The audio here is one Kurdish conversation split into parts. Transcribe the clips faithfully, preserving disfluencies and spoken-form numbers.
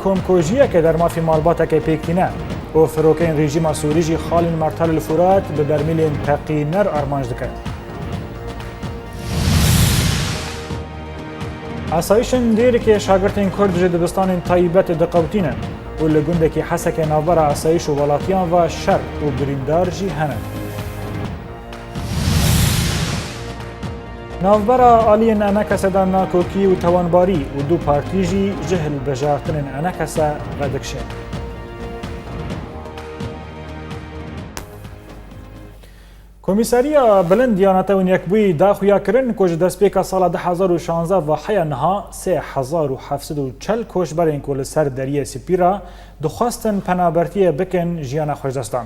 Komkujiyeke dermafî malbateke pêk tîne û firokeyên rejîma Sûrî jî xalên Mertal el Furat bi bermîlên teqîner armanc dike. Asayişên Dêrikê şagirtên Kurd ji dibistanên taybet diqewtînin û li gundekî Hesekê navbera asayîş û welatiyan ve şer û birîndar jî hene. Navbera aliyên enekese de nakokî û tewanbarî û du partî jî ji hilbijartinên enekese vedikişên. Komîsariya Bilind ya Netewên Yekbûyî da xuya kirin ku ji destpêka sala du hezar û şanzdeh ve heya niha sê hezar û heft sed û çel koçberên ku li ser Deriyê Spî re dixwestin penabertiyê bikin, jiyana xwe ji dest dan.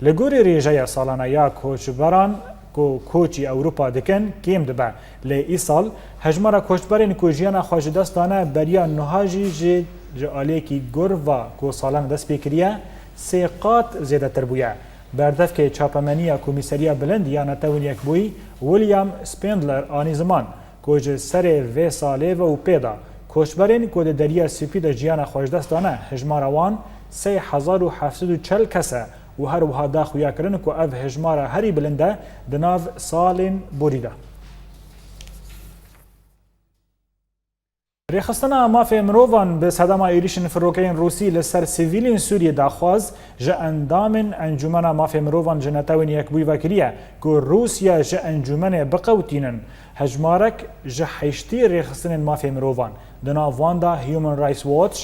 Li gorî rêjeya salane ya koçberan ku koçî Ewropa dikin, kêm dibe. Lê îsal hejmara koçberên ku jiyana xwe ji dest dane beriya niha jî ji, ji aliyekî gur va ku salane dest pê kiriye, sê qat zêdetir bûye. Berdevkê çapemeniya Komîseriya Bilind ya Netewên Yekbûyî William Spindler anî ziman ku ji serê vê salê ve û pê de koçberên ku di Deriya Spî de jiyana xwe ji dest dane, hejmara wan sê hezar û heft sed û çel kes e û her wiha da xuya kirin ku ev hejmara herî bilind e di nav salên borî de. Rêxistina mafê mirovan bi sedema êrîşên firokeyên Rûsî li ser sivîlên Sûriyê daxwaz ji endamên Encûmena Mafê Mirovan ji Netewên Yekbûyî ve kiriye ku Rûsya ji encûmenê biqewtînin. Hejmarek ji heştê rêxistinên mafê mirovan, di nav wan de Human Rights Watch,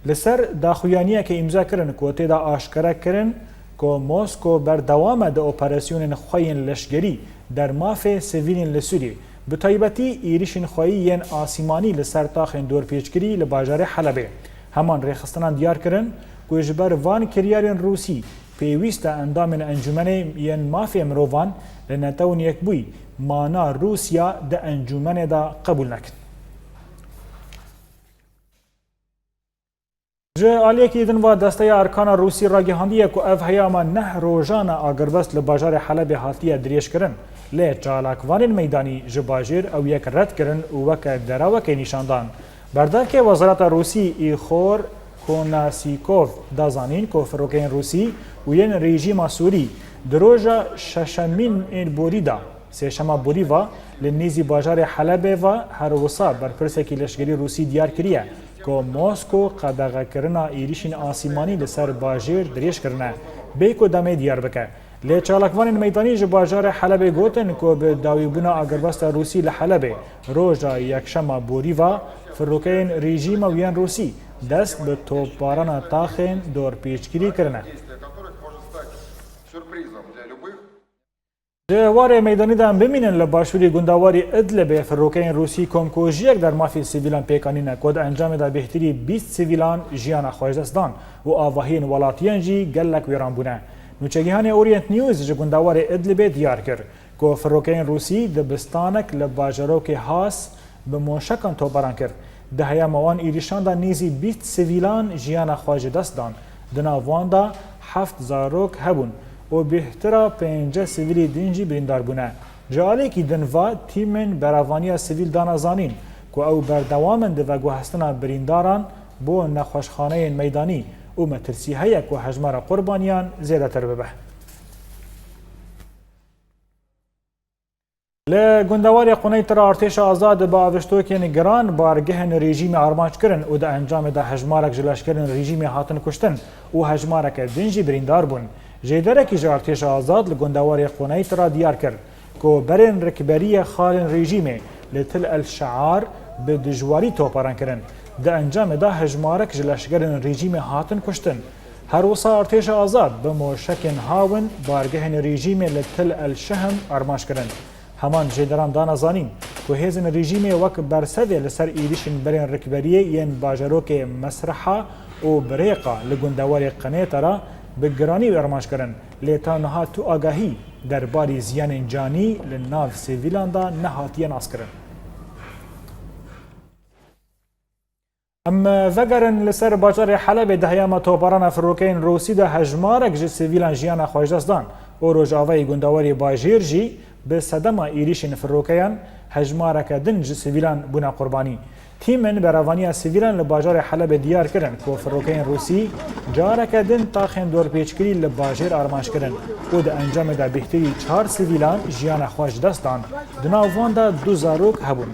li ser daxuyaniyekê îmza kirin ku tê de aşkere kirin ku Mosko berdewam e di operasyonên xwe yên leşgerî der mafê sivîlên li Sûriyê, bi taybetî êrîşên xweyî yên asîmanî li ser taxên dorpêçkirî li bajarê Helebê. Heman rêxistinan diyar kirin ku ji ber van kiryarên Rûsî pêwîst e endamên Encûmenê yên Mafê Mirovan li Netewên Yekbûyî mana Rûsya di encûmenê de qebûl nekin. Ji aliyekî din ve Desteya Erkana Rûsî ragihandiye ku ev heyama neh rojan e agirbest li bajarê Helebê hatiye dirêjkirin. Lê çalakvanên meydanî ji bajêr ew yek red kirin û weke derawekê nîşan dan. Berdevkê Wezareta Rûsî Îxor Konasîkov da zanîn ku firokeyên Rûsî û yên rejîma Sûrî di roja şeşemîn ên borî de, sêşema borî ve, li nêzî bajarê Helebê ve her wisa berpirsekî leşkerî Rûsî diyar kiriye ku Mosko qedexekirina êrîşên asîmanî li ser bajêr dirêj kirine, bê ku demê diyar bike. Lê çalakvanên meydanî ji bajarê Helebê gotin ku bi dawîbûna agirbesta Rûsî li Helebê roja yekşema borî ve firokeyên rejîma û yên Rûsî dest bi topbarana taxên dorpêçkirî kirine. Di warê meydanî de em bimînin, li başûrê gundewarî Idlibê firokeyên Rûsî komkujiyek der mafê sivîlan pêk anîne ku di encamê de bêhtirî bîst sivîlan jiyana xwe ji dest dan û avahiyên welatiyan jî gelek wêran bûne. Nûçegihanê Orient News ji gundewarê Idlibê diyar kir ku firokeyên Rûsî dibistanek li bajarokê Has bi moşekan topbaran kir. Di heyama wan êrîşan de nêzî bîst sivîlan jiyana xwe ji dest dan. Di nav wan de heft zarok hebûn û bêhtira pêncî sivîlî din jî birîndar bûne. Ji aliyekî din ve tîmên berevaniya sivîl dana zanîn ku ew berdewam in di veguhestina birîndaran bo nexweşxaneyên meydanî û metirsî heye ku hejmara qurbaniyan zêdetir bibe. Li gundewarê Quneyt re artêşa azad bi aviştokên giran bargehên rejîmê armanc kirin û di encamê de hejmarek ji leşkerên rejîmê hatin kuştin û hejmareke din jî birîndar bûn. Jêderekî ji artêşa azad li gundewarê Quneyt re diyar kir ku berên rikberiyê xalên rejîmê li Til El Şear bi dijwarî toparan kirin. Di encamê de hejmarek ji leşkerên rejîmê hatin kuştin. Her wisa artêşa azad bi moşekên hawin bargehên rejîmê li Til El Şehm armanc kirin. Heman jêderan dana zanîn ku hêzên rejîmê wek bersevê li ser êrîşên berên rikberiyê yên bajarokê Mesreha û Birêqa li gundewarê Qinête re bi giranî armanc kirin, lê ta niha tu agahî derbarî ziyanên canî li nav sivîlan de nehatiye naskirin. Em vegerin li ser bajarê Helebê, di heyama toparana firokeyên Rûsî de hejmarek ji sivîlan jiyana xwe ji dest dan û rojavayê gundewarê bajêr jî bi sedema êrîşên firokeyan Hejmareke din ji sivîlan bûne qurbanî. Tîmên berevaniya sivîlan li bajarê Helebê diyar kirin ku firokeyên Rûsî careke din taxên dorpêçkirî li bajêr armanc kirin û di encamê de bêhtirî çar sivîlan jiyana xwe ji dest dan. Di nav wan de du zarok hebûn.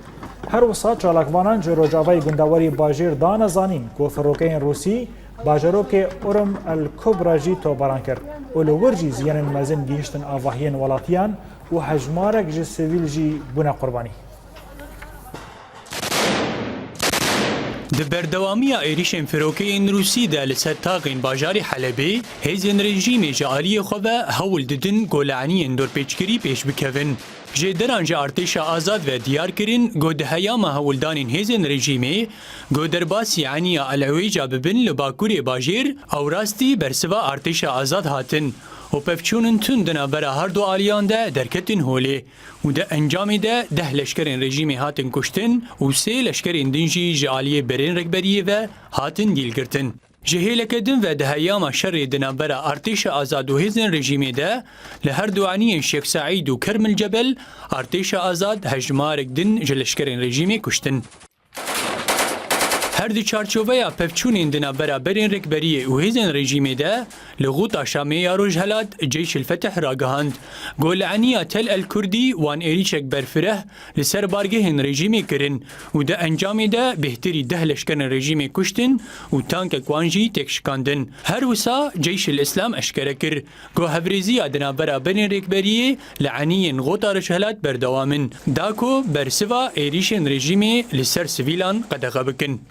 Her wisa çalakvanan ji rojavayê gundewarî bajêr dane zanîn ku firokeyên Rûsî bajarokê Urum El Kubra jî topbaran kir û li wir jî ziyanên mezin gihiştin avahiyên welatiyan û hejmarek ji sivîl jî bûne qurbanî. Di berdewamiya êrîşên firokeyên Rûsî de li ser taxên bajarê Helebê, hêzên rejîmê ji aliyê xwe ve hewl didin ku li eniyên dorpêçkirî pêş bikevin. Jêderan ji Artêşa Azad ve diyar kirin ku di heyama hewldanên hêzên rejîmê ku derbasî eniya El Ewêca bibin li bakurê bajêr, ew rastî bersiva Artêşa Azad hatin û pevçûnên tund di navbera her du aliyan de derketin holê û di encamê de deh leşkerên rejîmê hatin kuştin û sê leşkerên din jî ji aliyê berên rêkberiyê ve hatin dîlgirtin. Ji hêleke din ve di heyama şerê di navbera Artêşa Azad û hêzên rejîmê de li her du eniyên Şêx Seîd û Kermil Cebel, Artêşa Azad hejmarek din ji leşkerên rejîmê kuştin. Her di çarçoveya pevçûnên di navbera berên rêkberiyê û hêzên rejîmê de li Xuta Şamê ya Rojhelat Ceyşil Fetih ragihand, ku li eniya Tel El Kurdî wan êrîşek berfireh li ser bargehên rejîmê kirin û di encamê de bêhtirî deh leşkerên rejîmê kuştin û tankek wan jî têk şikandin. Her wisa Ceyşil Îslam eşkere kir ku hevrêziya di navbera berên rêkberiyê li eniyên Xota Rojhelat berdewam in, da ku bersiva êrîşên rejîmê li ser sivîlan qedexe bikin.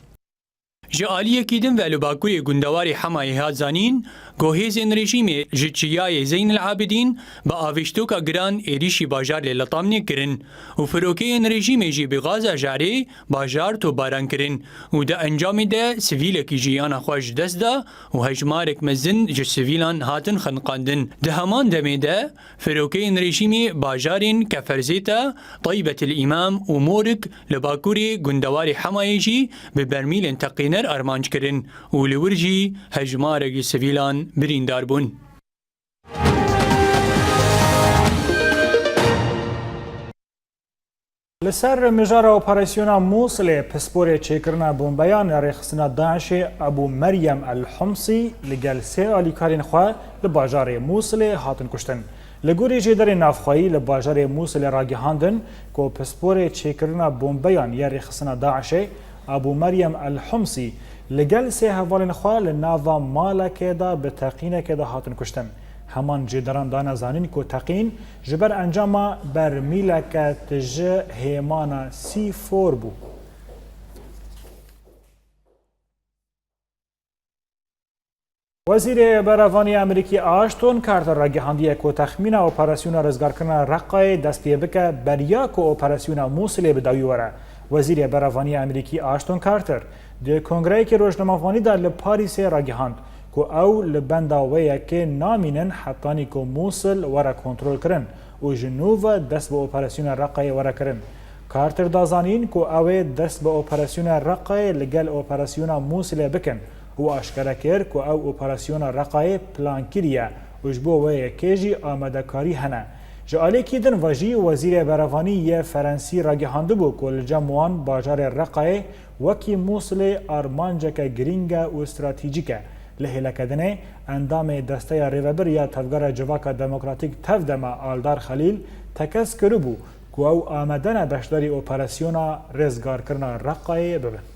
Ji aliyekî din ve li bakurê gundewarê Hemayê hat zanîn ku hêzên rejîmê ji çiyayê Zeyn El Abidîn bi avêştoka giran êrîşî bajar li Letamnê kirin û firokeyên rejîmê jî bi gaza jarê bajar topbaran kirin û di encamê de sivîlekî jiyana xwe ji dest da û hejmarek mezin ji sivîlan hatin xeniqandin. Di heman demê de, firokeyên rejîmê bajarên Keferzêta, Teybetil Îmam û Morik li bakurê gundewarê Hemayê jî bi bermîlên teqîner armanc kirin û li wir jî hejmarek ji sivîlan birîndar bûn. Li ser mijara operasyona Mûsilê pisporê çêkirina bombeyan ya rêxistina DAIŞê Ebû Meryem El Humsî li gel sê alîkarên xwe li bajarê Mûsilê hatin kuştin. Li gorî jêderên navxweyî li bajarê Mûsilê ragihandin ku pisporê çêkirina bombeyan ya rêxistina DAIŞê Ebû Meryem El Humsî li gel sê hevalên xwe li nava malekê de bi teqînekê de hatin kuştin. Heman jêderan dane zanîn ku teqîn ji ber encama bermîleke tije hêmana C four bû. Wezîrê Berevanî Amerîkî Ashton Carter ragihandiye ku texmîna operasyona rizgarkirina Reqayê dest pê bike beriya ku operasyona Mûsilê bi dawî were. Wezîrê Berevanî Amerîkî Ashton Carter di kongreyekî rojnamevanî de li Parîsê ragihand ku ew li benda wê yekê namînin hetanî ku Mûsil were kontrolkirin û ji nû ve dest bi operasyona Reqayê were kirin. Carter da zanîn ku ew ê dest bi operasyona Reqayê li gel operasyona Mûsilê bikin û aşkere kir ku ew operasyona Reqayê plankirî ye û ji bo wê yekê jî amadekarî hene. Ji alîkî din ve jî Wezîrê Berevanî yê Ferensî ragihandibû ku li cem wan bajarê Reqayê wekî Mûsilê armanceke girîng e û stratejîk e. Li hêleke dinê endamê Desteya Rêvebir ya Tevgera Civaka Demokratîk, TEV-DEMA, Aldar Xelîl tekez kiribû ku ew amade ne beşdarî operasyona rêzgarkirina Reqayê bibin.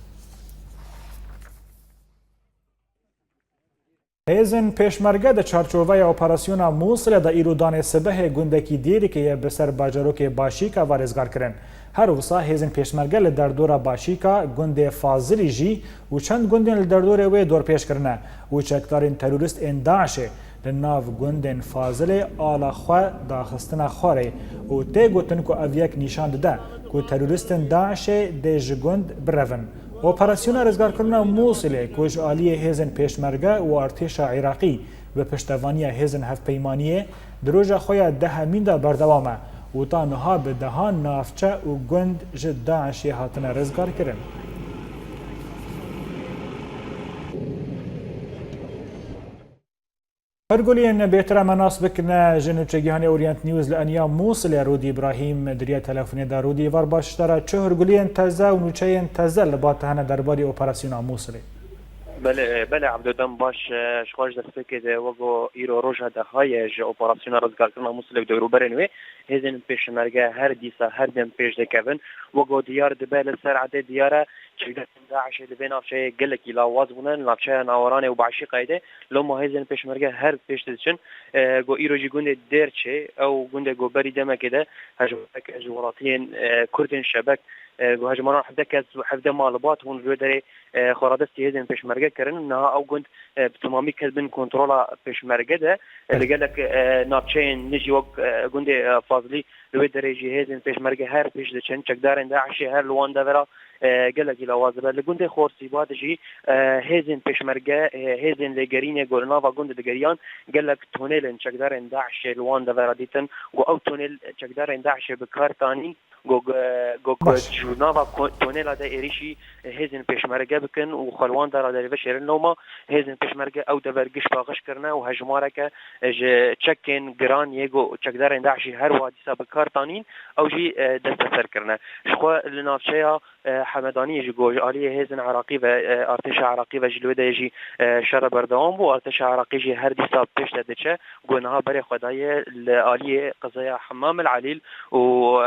Hêzên pêşmerge di çarçoveya operasyona Mûsilê de îro danê sibehê gundekî Dêrikê ye bi ser bajarokê Başîka ve rêzgar kirin. Her wisa hêzên pêşmerge li derdora Başîka, gundê Fazilî jî û çend gundên li derdorê wê dorpêç kirine û çekdarên terorîst ên DAIŞê li nav gundên Fazilê ala xwe daxistina xwarê û tê gotin ku ev yek nîşan dide ku terorîstên DAIŞê dê ji gund birevin. Operasyona rizgarkirina Mûsilê ku ji aliyê hêzên pêşmerge û artêşa Iraqî bi piştevaniya hêzên hevpeymaniyê di roja xwe ya dehemîn de berdewam e û ta niha bi dehan navçe û gund ji DAIŞê hatine rizgarkirin. Hûrguliyên bêtir em nas bikine ji nûçegihanê Orient News li eniya Mûsilê Rûdî Îbrahîm di riya telefonê de. Rûdî, êvar baş, ji te re çi hûrguliyên teze û nûçeyên teze li ba te hene derbarê operasyona Mûsilê? Belê, belê Ebdo, dem baş. Ji xwe ji destpêkê de wego îro roja deha ye ji operasyona rizgarkirina Mûsilê û dewrûberên wê. Hêzên pêşmerge her dîsa her dem pêş dikevin. Wego diyar dibe, li ser edê diyar e, çekdarên DAIŞê li vê navçeyê gelekî lawaz bûne, li navçeya Nawaranê û Başîqayê de. Loma hêzên pêşmerge her pêş diçin. E, go îro jî gundê Dêrçê, ew gundê go berî demekê de hejmarek ji welatiyên, e, Kurdên Şebek, e, go hejmaran hevdeh kes û hevdeh malibat hûn ji wê derê, e, xwe radestî hêzên pêşmerge kirin. Niha ew gund, e, bi temamî ket bin kontrola pêşmerge de. E, li gelek, e, navçeyên nijî wek, e, gundê, e, Fazlî, li wê derê jî hêzên pêşmerge her pêş diçin. Çekdarên DAIŞê her li wan devera, e, gelekî lawaz dibe. Li gundê Xorsîba de jî, e, hêzên pêşmerge, e, hêzên lêgerînê ku li nava gund digeriyan, gelek tonêlên çekdarên DAIŞê li wan devera dîtin. Ku ew tonêl çekdarên DAIŞê bi kar tanîn, ku, ku, ku ji nava ko-, tonêla de êrîşî hêzên pêşmerge bikin û xwe li wan dera derê veşêrin. Loma hêzên pêşmerge ew dever giş paqij kirine û hejmareke ji çekên giran yê ku çekdarên DAIŞê her wiha dîsa bi kar tanîn, ew jî, e, desteser kirine. Ji xwe li navçeya, e, Hemedaniyê jî ku ji aliyê hêzên Iraqî ve, e, artêşa Iraqî ve jî li wê de jî, e, şer re berdewam bû. Artêşa Iraqî jî her dîsa pêş de diçe. Ku niha berê xwe daye li aliyê qezaya Hemam el Elîl û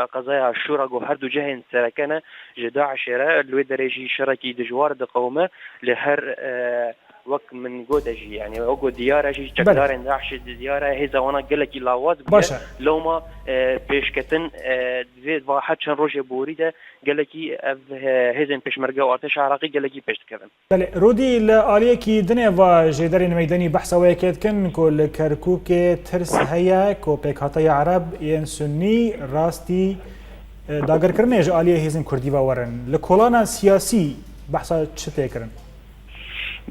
qezaya Şûra, ku her du cihên sereke ne ji DAIŞê re, li wê derê jî şerekî dijwar diqewime. Li her, e, wek min got de jî, yanî wek got diyar e jî, çekdarên DAIŞê di diyar e, hêza wana gelekî lawaz bûye. Loma, e, pêşketin, e, divê va her çend rojê borî de gelekî ev, e, hêzên pêşmerge û artêşa Iraqî gelekî pêş dikevin. Belê, Rûdî, li aliyekî dinê va jêderên meydanî behsa wê yekê dikin ku li Kerkûkê tirs heye ku pêkhateya Ereb yên Sunnî rastî, e, dagirkirinê ji aliyê hêzên Kurdî ve werin. Li kolana siyasî behsa çi tê kirin?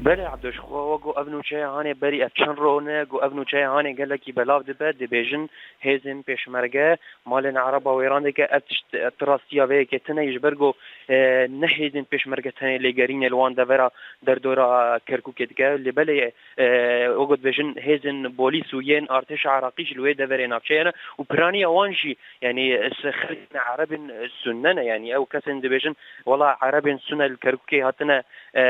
Belê Ebdo, ji xwe wek ku ev nûçeya hanê berî ev çend ro ne ku ev nûçeya hanê gelekî belav dibe, dibêjin hêzên pêşmerge malên Ereba wêran dike. Ev tişt, ev ti rastiya vê yekê tune ye, ji ber ku, e, ne hêzên pêşmerge tenê lêgerînê li wan devera derdora Kerkûkê dike. Lê belê, e, wek ku dibêjin, hêzên polîs û yên artêşa Iraqî jî li wê deverê navçeyê ne û piraniya wan jî, yanî, xelkên Erebên Sunne ne. Yanî ew kesên dibêjin, wela Erebên Sunne li Kerkûkê hatine, e,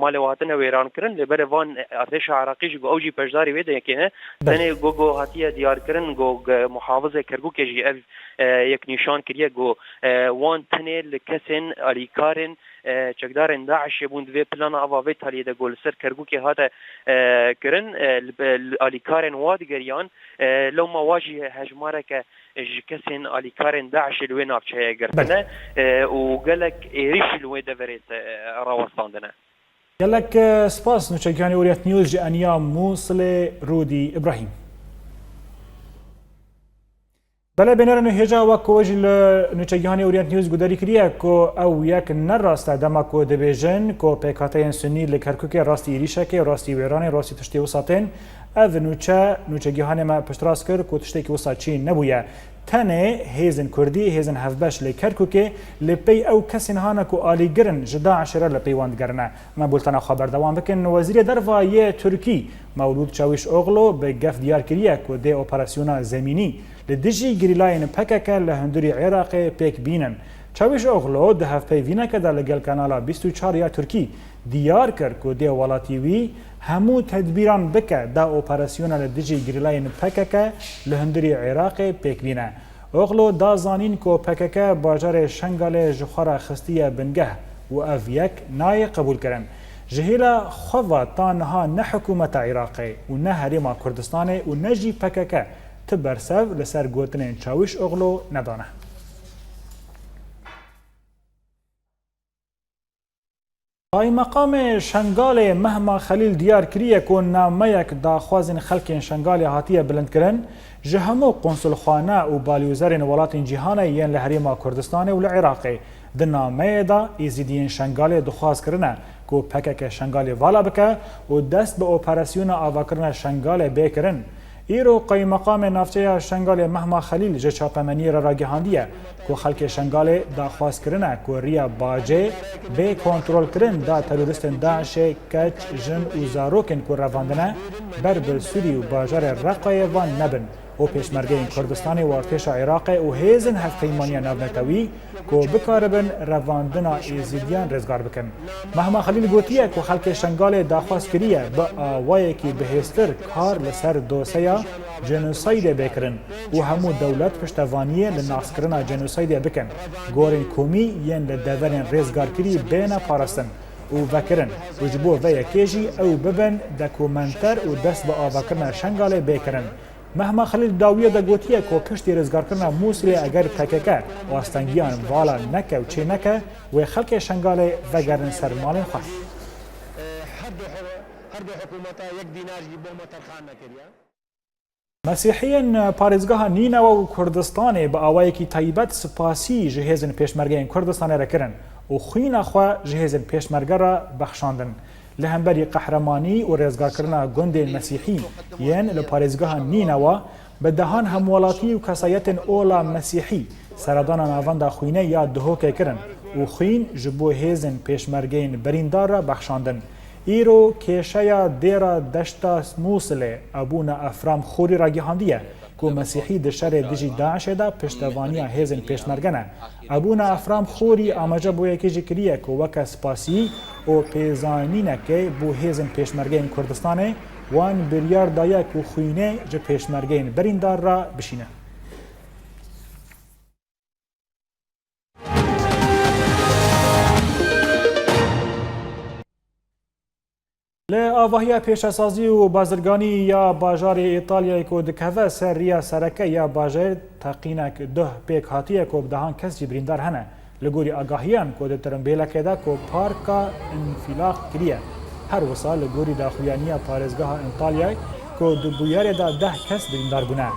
malê we hatine wêran kirin, lê belê van artêşa Iraqî jî ku ew jî beşdarî wê de yekê ne. Belê. Tenê ku, ku hatiye diyar kirin ku, ku muhafizê Kerkûkê jî ev, e, yek nîşan kiriye ku, e, wan tenê li kesên alîkarên, e, çekdarên DAIŞê bûn di vê plana ava vê taliyê de ku li ser Kerkûkê hate, e, kirin, e, li, li alîkarên wa digeriyan, e, lewma wa jî hejmareke ji kesên alîkarên DAIŞê li wê navçeyê girtine, e, û gelek êrîş li wê deverê se-, rawestandine. Gelek, e, spas, nûçegihanê Orient News ji eniya Mûsilê Rûdî Îbrahîm. Belê bênerin û hêja wek ku we jî li nûçegihanê Orient News guhdarî kiriye ku ew yek ne rast e dema ku dibêjin ku pêkhateyên Sunnî li Kerkûkê rastî êrîşekê, rastî wêranê, rastî tiştê wisa tên. Ev nûçe, nûçegihanê me piştrast kir ku tiştekî wisa çê nebûye. Tenê hêzên Kurdî, hêzên hevbeş li Kerkûkê li pey ew kesên hane ku alîgir in ji DAIŞê re li pey wan digerine. Me bultena xwe berdewam bikin. Wezîrê Derva yê Tirkî Mewlûd Çawîşoglu bi gef diyar kiriye ku dê operasyona zemînî li dijî gerîlayên P K K li hundirî Iraqê pêk bînin. Çawîşoglu di hevpeyvîneke de li gel Kanala bîst û çar ya Tirkî diyar kir ku dê welatî wî hemû tedbîran bike da operasyona li dijî gerîlayên P K K li hundirî Iraqê pêk bîne. Oglu da zanîn ku P K K bajarê Şengalê ji xwe re xistiye bingeh û ev yek nayê qebûlkirin. Ji hêla xwe ve ta niha ne hikûmeta Iraqê û ne Herêma Kurdistanê û ne jî P K K ti bersev li ser gotinên Çawîşoglu nedane. Qaymeqamê Şengalê Mehma Xelîl diyar kiriye ku nameyek daxwazên xelkên Şengalê hatiye bilindkirin, ji hemû qonsulxane û balyozerên welatên cîhanê yên li Herêma Kurdistanê û li Iraqê. Di nameyê de Êzîdiyên Şengalê dixwaz kirine ku P K K Şengalê vala bike û dest bi operasyona avakirina Şengalê bê kirin. Îro qeymeqamê navçeya Şengalê Mehma Xelîl ji çapemeniyê re ragihandiye ku xelkê Şengalê daxwaz kirine ku riya bacê bê kontrolkirin da teroristên DAIŞê keç, jin û zarokên ku revandine ber bi Sûrî û bajarê Reqayê van nebin û pêşmergeyên Kurdistanê û artêşa Iraqê û hêzên hevpeymaniya navnetewî ku bikaribin revandina Êzîdiyan rêzgar bikin. Mehma Xelîl gotiye ku xelkê Şengalê daxwaz kiriye bi awayekî bihêztir kar li ser doseya jenosaydê bê kirin û hemû dewlet piştevaniyê li naskirina jenosaydê bikin, gorên komî yên li deverên rêzgarkirî bêne parastin û vekirin û ji bo vê yekê jî ew bibin dokumenter û dest bi avakirina Şengalê bê kirin. Mehma Xelîl dawiyê de gotiye ku piştî rêzgarkirina Mûsilê eger P K K astengiyan vala neke û çê neke, wê xelkê Şengalê vegerin ser malên xwe. Her du, her du hikûmeta yek dînar jî bo me terxan nekiriye. Mesîhiyên parêzgeha Nînewe û Kurdistanê bi awayekî taybet spasî ji hêzên pêşmergeyên Kurdistanê re kirin û xwîna xwe ji hêzên pêşmerge re bexşandin. Li hemberî qehremanî û rêzgarkirina gundên Mesîhî yên li parêzgeha Nînewe, bi dehan hemwelatî û kesayetên ola Mesîhî seredana navenda xwînê ya Duhokê kirin û xwîn ji bo hêzên pêşmergeyên birîndar re bexşandin. Îro kêşeya dêra deşta Mûsilê Ebûna Efram Xorî ragihandiye ku Mesîhî di şerê dijî DAIŞê de piştevaniya hêzên pêşmerge ne. Ebûna Efram Xorî amaje bo yekê jî kiriye ku weke spasî û pêzanînekê bo hêzên pêşmergeyên Kurdistanê wan biryar daye ku xwînê ji pêşmergeyên birîndar re bişîne. Li avahiya pêşesazî û bazirganî ya bajarê Îtalyayê ku dikeve ser riya sereke ya bajêr, teqînek duh pêk hatiye ku bi dehan kes jî birîndar hene. Li gorî agahiyan ku di tirimbêlekê de ku parka înfîlaq kiriye. Her wisa li gorî daxuyaniya parêzgeha Întalyayê ku di bûyerê de deh kes birîndar bûne.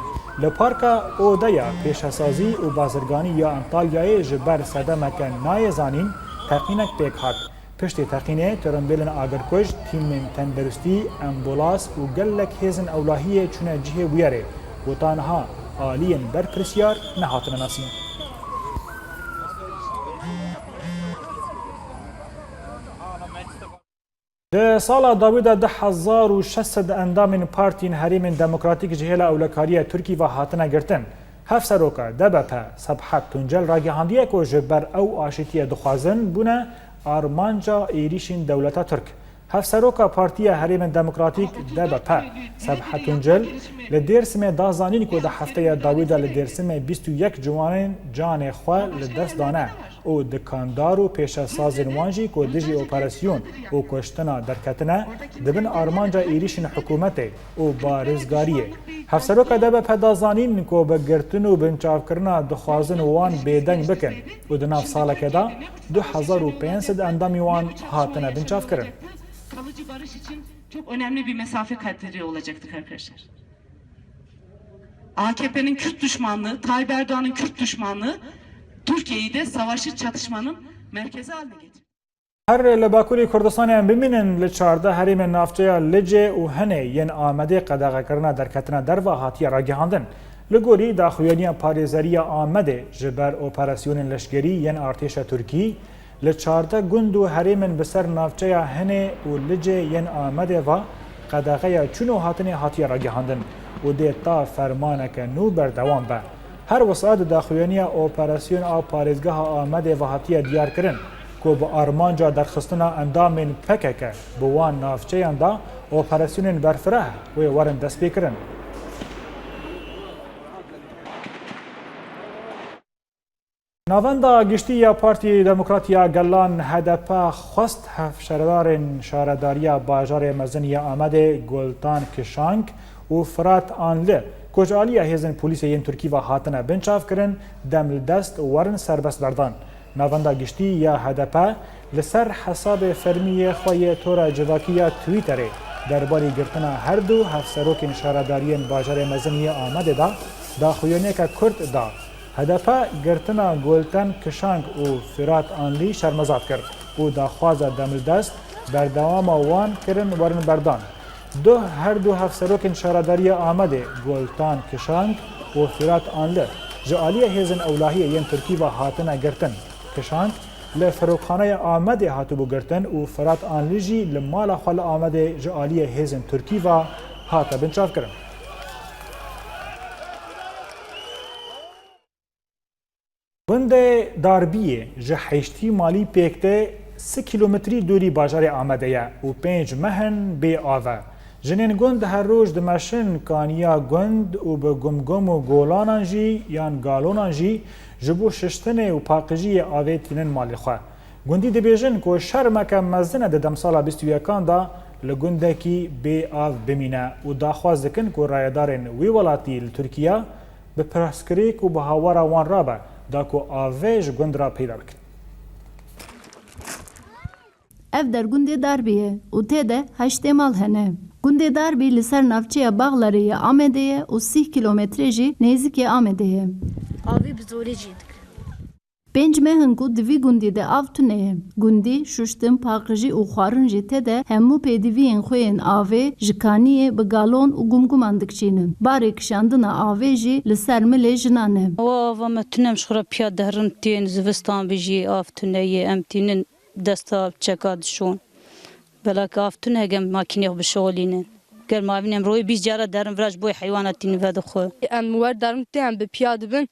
Li parka Odeya Pêşesazî û Bazirganî ya Întalyayê ji ber sedemeke nayê zanîn teqînek pêk hat. Piştî teqînê, tirimbêlên agirkuj, tîmên tendirustî, ambulas û gelek hêzên ewlahiyê çûne cihê bûyerê û ta niha aliyên berpirsyar nehatine nasîn. Di sala dawî de du hezar û şeş sed endamên partiyên Herêmên Demokratîk ji hêla ewlekariya Tirkî ve hatine girtin. Hevseroka D B P Sebhat Tuncel ragihandiye ku ji ber ew aşîtiyê dixwazin bûne armanca êrîşên dewleta Tirk. Hevseroka Partiya Herêmên Demokratîk D B P Sebhat Tuncel li Dêrsimê da zanîn ku di hefteya dawî de li Dêrsimê bîst û yek ciwanên canê xwe li dest dane û dikandar û pêşesazên wan jî ku dijî operasyon û kuştina derketine, dibin armanca êrîşên hikûmetê û parêzgariyê. Hevseroka D B P da zanîn ku bi girtin û binçavkirina dixwazin wan bêdeng bikin û di nav salekê de du hezar û pênc sed endamî wan hatine binçavkirin. Kalıcı barış için çok önemli bir mesafe kat ediyor olacaktık arkadaşlar. A K P'nin Kürt düşmanlığı, Tayyip Erdoğan'ın Kürt düşmanlığı Türkiye'yi de savaşı, çatışmanın merkezi haline getirdi. Her li Bakurê Kurdistanê em bimînin, li çardeh herêmên navçeya Licê û Hinê yên Amedê qedexekirina derketina derve hatiye ragihandin. Li gorî daxuyaniya parêzeriya Amedê, ji ber operasyonên leşkerî yên artêşa Tirkî, li çardeh gund û herêmên bi ser navçeya Hinê û Licê yên Amedê ve qedexeya çûn û hatinê hatiye ragihandin û dê ta fermaneke nû berdewam be. Her wisa di daxuyaniya operasyona parêzgeha Amedê ve hatiye diyarkirin ku bi armanca derxistina endamên P K K bi wan navçeyan de operasyonên berfireh wê werin destpêkirin. Navenda Giştî ya Partî Demokrat ya Gelan, H D P, xwest hevşaredarên şaredariya bajarê mezin ya Amedê Gultan Kişank û Firat Anli, ku ji aliya hêzên polîsê yên Tirkî ve hatine binçavkirin, demildest werin serbest berdan. Navenda Giştî ya H D P li ser hesabê fermî yê xwe yê tora civakî ya Twitterê derbarî girtina her du hevserokên şaredariyên bajarê mezin yê Amedê de daxuyaniyeke kurt da. H D P girtina Gulten Kişank û Firat Anlî şermezar kir û daxwaza demildest berdewama wan kirin werin berdan. Duh her du hevserokên şaredariya Amedê Goltan Kişank û Firat Anli ji aliyê hêzên ewlahiyê yên Tirkî ve hatine girtin. Kişank li ferokxaneya Amedê hatibû girtin û Firat Anli jî li mala xwe li Amedê ji aliyê hêzên Tirkî ve hate binçavkirin. Gundê Darbiyê ji heştî malî pêk tê, sî kîlometrî dûrî bajarê Amedê ye û pênc meh in bê av e. Jinên gund her roj dimeşin kaniya gund û bi gumgum û golanan jî yan galonan jî ji bo şiştinê û paqijiyê avê tînin malê xwe. Gundî dibêjin ku şermeke mezin e di demsala bîst û yekan de li gundekî bê av bimîne û daxwaz dikin ku rayedarên wî welatî li Tirkiye bi pirsgirêk û bi hawara wan rabe da ku avê ji gund re peyda bikin. Ev der gundê Darbê ye û tê de heştê mal hene. Gundê Darbî li ser navçeya Baxlarê ya Amedê ye û sîh kîlometre jî nêzîkê Amedê ye. Avê bi zorê cî dike. Pênc meh in ku di vî gundî de av tune ye. Gundî, şuştin, paqijî û xwarin jî tê de hemû pêdiviyên xwe yên avê ji kaniyê bi galon û gumguman dikişînin. Barê kişandina avê jî li ser milê jinan e. Ew ava me tune em ji xwe re piya diherin tên, zivistan bi jî av tune ye, em tînin desta çeka dişon. Belek av tune hege em makînê xwe bişixulînin. Ger mavîn em royê bîst cara derin vira ji bo heywana tînin vedixwe. Em wer derin tê em bi piya dibin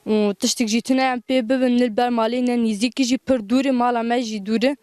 û tiştik jî tune em pê bibin nil ber malê ne nîzîkî jî pir dûr e mala me jî dûr e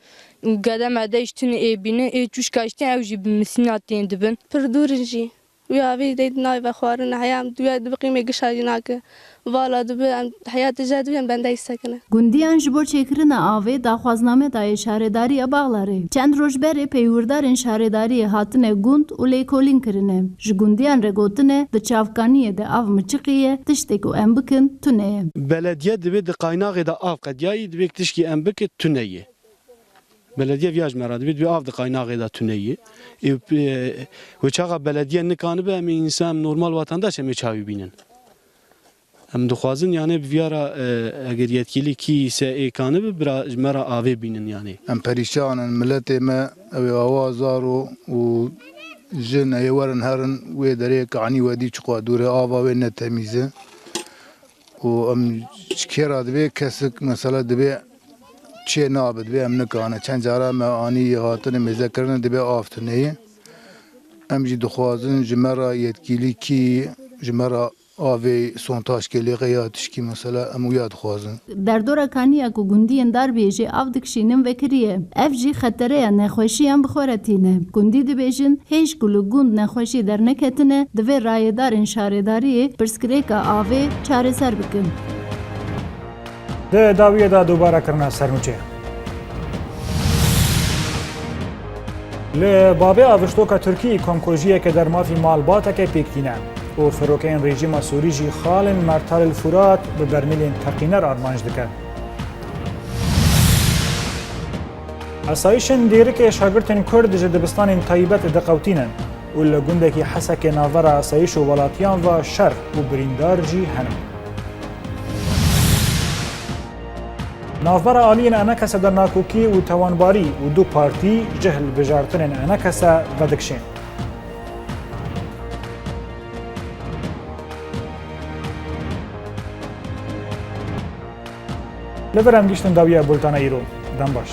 û gede mede jî tune ê bîne ê çûşka jî tên ew jî bi misîna tên dibin. Pir dûr in jî. Wî avê dê di navê vexwarine heya em duya dibiqîmê gişa jî nake. Vala dibe em heya tije dibe em bendeyî sekine. Gundiyan ji bo çêkirina avê daxwazname daye şaredariya Baxlarê. Çend roj berê peywirdarên şaredariyê hatine gund û lêkolîn kirine. Ji gundiyan re gotine di çavkaniyê de av miçiqî ye, tiştê ku em bikin tune ye. Belediye divê di qaynaxê de av qediyayî, divê tişkî em bike tune ye. Belediye viya ji me re dibê, dibê av di qaynaxê de tune ye. Ê, e, wê çaxa belediye nikanibe, em ê însan, em normal vatandaş em ê çawa bînin. Em dixwazin, yanê bi viya re, e, eger yetkîlî kî se ê kanibe, bira ji me re avê bînin, yanê. Em perîşan in, miletê me, ew ê awa zaro û jin, ê werin herin, wê derê kanî wedî çiqwa dûr e, ava wê ne temîz e. Û em ji kê re dibê kesik, mesela dibê çê nabe, dibê em nikane. Çend cara me anî hatine mêze kirine, dibê av tune ye. Em jî dixwazin ji me re yetkîlî kî ji me re avê sontaj kê lêqe ya tişkî mesela em wiya dixwazin. Derdora kaniya ku gundiyên Darbiyê jê av dikişînin vekirî ye. Ev jî xetereya nexweşiyan bi xwe re tîne. Gundî dibêjin, hêj ku li gund nexweşî derneketine, divê rayedarên şaredariyê pirsgirêka avê çareser bikin. Di dawiyê de dubare kirina sernûçê. Li Babê Aviştoka Tirkî komkujiyeke der mafî malbateke pêk tîne û firokeyên rejîma Sûrî jî xalên Mertal el Furat bi bermîlên teqîner armanc dike. Esayîşên dêrikê şagirtên Kurd ji dibistanên taybet diqewtînin û li gundekî Hesekê navbera esayîş û welatiyan ve şer û birîndar jî hene. Navbera aliyên Enekese de nakokî û tewanbarî û du partî ji hilbijartinên Enekese vedikişên. Li vir em gihîştin dawiya bultana îro. Dem baş.